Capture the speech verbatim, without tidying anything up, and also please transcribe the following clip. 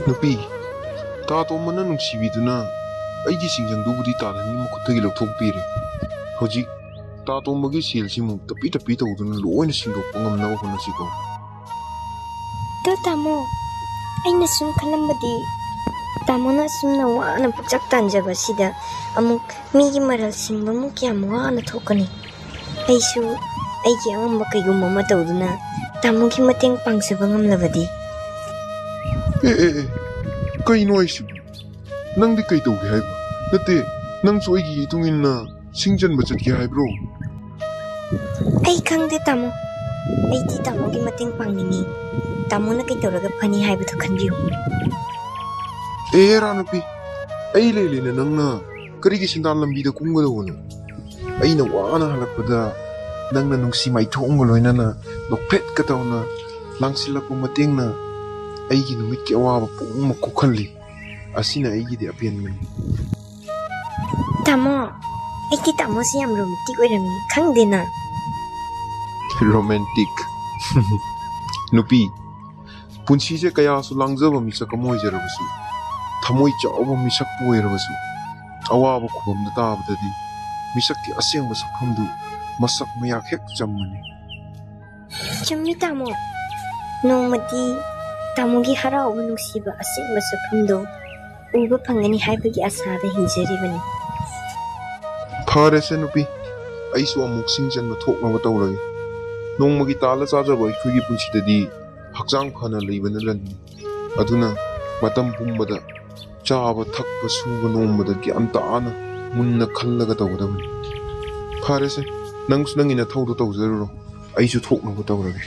ꯅꯨꯄꯤ, ꯇꯥ ꯇꯣꯝꯕꯅ ꯅꯨꯡꯁꯤꯕꯤꯗꯨꯅ ꯑꯩꯒꯤ ꯁꯤꯡꯖꯪꯗꯨꯕꯨꯗꯤ ꯇꯥ ꯂꯟꯒꯤ ꯃꯈꯨꯠꯇꯒꯤ ꯂꯧꯊꯣꯛꯄꯤꯔꯦ꯫ ꯍꯧꯖꯤꯛ ꯇꯥ ꯇꯣꯝꯕꯒꯤ ꯁꯦꯜꯁꯤꯃꯨꯛ ꯇꯞꯄꯤ ꯇꯞꯄꯤ ꯇꯧꯗꯨꯅ ꯂꯣꯏꯅ ꯁꯤꯡꯗꯣꯛꯄ ꯉꯝꯅꯕ ꯍꯣꯠꯅꯁꯤꯀꯣ꯫ ꯑꯗꯣ ꯇꯥꯃꯣ, ꯑꯩꯅ ꯁꯨꯝ ꯈꯜꯂꯝꯕꯗꯤ, ꯇꯥꯃꯣꯅ ꯑꯁꯨꯝꯅ ꯋꯥꯅ ꯄꯨꯛꯆꯥꯛ ꯇꯥꯟꯖꯕꯁꯤꯗ ꯑꯃꯨꯛ ꯃꯤꯒꯤ ꯃꯔꯜ ꯁꯤꯡꯕꯃꯨꯛ ꯀꯌꯥꯝ ꯋꯥꯅ ꯊꯣꯛꯀꯅꯤ? ꯑꯩꯁꯨ ꯑꯩꯒꯤ ꯑꯉꯝꯕ ꯀꯩꯒꯨꯝꯕ ꯑꯃ ꯇꯧꯗꯨꯅ ꯇꯥꯃꯣꯒꯤ ꯃꯇꯦꯡ ꯄꯥꯡꯖꯕ ꯉꯝꯂꯕꯗꯤ꯫ ꯑꯦ ꯑꯦ ꯑꯦ, ꯀꯩꯅꯣ ꯍꯥꯏꯁꯤꯕꯨ? ꯅꯪꯗꯤ ꯀꯩ ꯇꯧꯒꯦ ꯍꯥꯏꯕ? ꯅꯠꯇꯦ, ꯅꯪꯁꯨ ꯑꯩꯒꯤ ꯏꯇꯨꯡ ꯏꯟꯅ ꯁꯤꯡ ꯆꯟꯕ ꯆꯠꯀꯦ ꯍꯥꯏꯕ꯭ꯔꯣ? ꯑꯩ ꯈꯪꯗꯦ ꯇꯥꯃꯣ, ꯑꯩꯗꯤ ꯇꯥꯃꯣꯒꯤ ꯃꯇꯦꯡ ꯄꯥꯡꯅꯤꯡꯉꯤ꯫ ꯇꯥꯃꯣꯅ ꯀꯩ ꯇꯧꯔꯒ ꯐꯅꯤ ꯍꯥꯏꯕꯗꯨ ꯈꯟꯕꯤꯌꯨ꯫ ꯑꯦ ꯔꯥ ꯅꯨꯄꯤ, ꯑꯩ ꯂꯩ ꯂꯩꯅ ꯅꯪꯅ ꯀꯔꯤꯒꯤ ꯁꯦꯟꯗꯥꯟ ꯂꯝꯕꯤꯗ ꯀꯨꯝꯒꯗꯧꯕꯅꯣ? ꯑꯩꯅ ꯋꯥꯅ ꯍꯜꯂꯛꯄꯗ ꯅꯪꯅ ꯅꯨꯡꯁꯤ ꯃꯥꯏꯊꯣꯡꯒ ꯂꯣꯏꯅꯅ ꯅꯣꯛꯐꯦꯠꯀ ꯇꯧꯅ ꯂꯥꯡꯁꯤꯜꯂꯛꯄ ꯃꯇꯦꯡꯅ ꯑꯩꯒꯤ ꯅꯨꯃꯤꯠꯀꯤ ꯑꯋꯥꯕ ꯄꯨꯝꯅꯃꯛ ꯀꯣꯛꯍꯜꯂꯤ꯫ ꯑꯁꯤꯅ ꯑꯩꯒꯤꯗꯤ ꯑꯄꯦꯟꯕꯅꯤ꯫ ꯇꯥꯃꯣ, ꯑꯩꯗꯤ ꯇꯥꯃꯣꯁꯦ ꯌꯥꯝ ꯔꯣꯃꯦꯟꯇꯤꯛ ꯑꯣꯏꯔꯝꯃꯤ, ꯈꯪꯗꯦꯅ꯫ ꯔꯣꯃꯦꯟꯇꯤꯛ? ꯅꯨꯄꯤ, ꯄꯨꯟꯁꯤꯁꯦ ꯀꯌꯥꯁꯨ ꯂꯥꯡꯖꯕ ꯃꯤꯁꯛ ꯑꯃ ꯑꯣꯏꯖꯔꯕꯁꯨ, ꯊꯃꯣꯏ ꯆꯥꯎꯕ ꯃꯤꯁꯛꯄꯨ ꯑꯣꯏꯔꯕꯁꯨ, ꯑꯋꯥꯕ ꯈꯨꯕꯝꯗ ꯇꯥꯕꯗꯗꯤ ꯃꯤꯁꯛꯀꯤ ꯑꯁꯦꯡꯕ ꯁꯛꯐꯝꯗꯨ ꯃꯁꯛ ꯃꯌꯥ ꯍꯦꯛ ꯆꯝꯕꯅꯤ꯫ ꯆꯨꯝꯃꯤ ꯇꯥꯃꯣ, ꯅꯣꯡꯃꯗꯤ ꯇꯥꯃꯣꯒꯤ ꯍꯔꯥꯎꯕ ꯅꯨꯡꯁꯤꯕ ꯑꯁꯦꯡꯕ ꯁꯛꯐꯝꯗꯣ ꯎꯕ ꯐꯪꯒꯅꯤ ꯍꯥꯏꯕꯒꯤ ꯑꯁꯥꯗ ꯍꯤꯡꯖꯔꯤꯕꯅꯤ꯫ ꯐꯔꯦꯁꯦ ꯅꯨꯄꯤ, ꯑꯩꯁꯨ ꯑꯃꯨꯛ ꯁꯤꯡ ꯆꯟꯕ ꯊꯣꯛꯅꯕ ꯇꯧꯔꯒꯦ꯫ ꯅꯣꯡꯃꯒꯤ ꯇꯥꯜꯂ ꯆꯥꯖꯕ ꯑꯩꯈꯣꯏꯒꯤ ꯄꯨꯟꯁꯤꯗꯗꯤ ꯍꯛꯆꯥꯡ ꯐꯅ ꯂꯩꯕꯅ ꯂꯟꯅꯤ꯫ ꯑꯗꯨꯅ ꯃꯇꯝ ꯄꯨꯝꯕꯗ ꯆꯥꯕ ꯊꯛꯄ ꯁꯨꯕ ꯅꯣꯝꯕꯗ ꯒ꯭ꯌꯥꯟ ꯇꯥꯅ ꯃꯨꯟꯅ ꯈꯜꯂꯒ ꯇꯧꯒꯗꯕꯅꯤ꯫ ꯐꯔꯦꯁꯦ, ꯅꯪꯁꯨ ꯅꯪꯒꯤ ꯅꯊꯧꯗꯣ ꯇꯧꯖꯔꯨꯔꯣ, ꯑꯩꯁꯨ ꯊꯣꯛꯅꯕ ꯇꯧꯔꯒꯦ꯫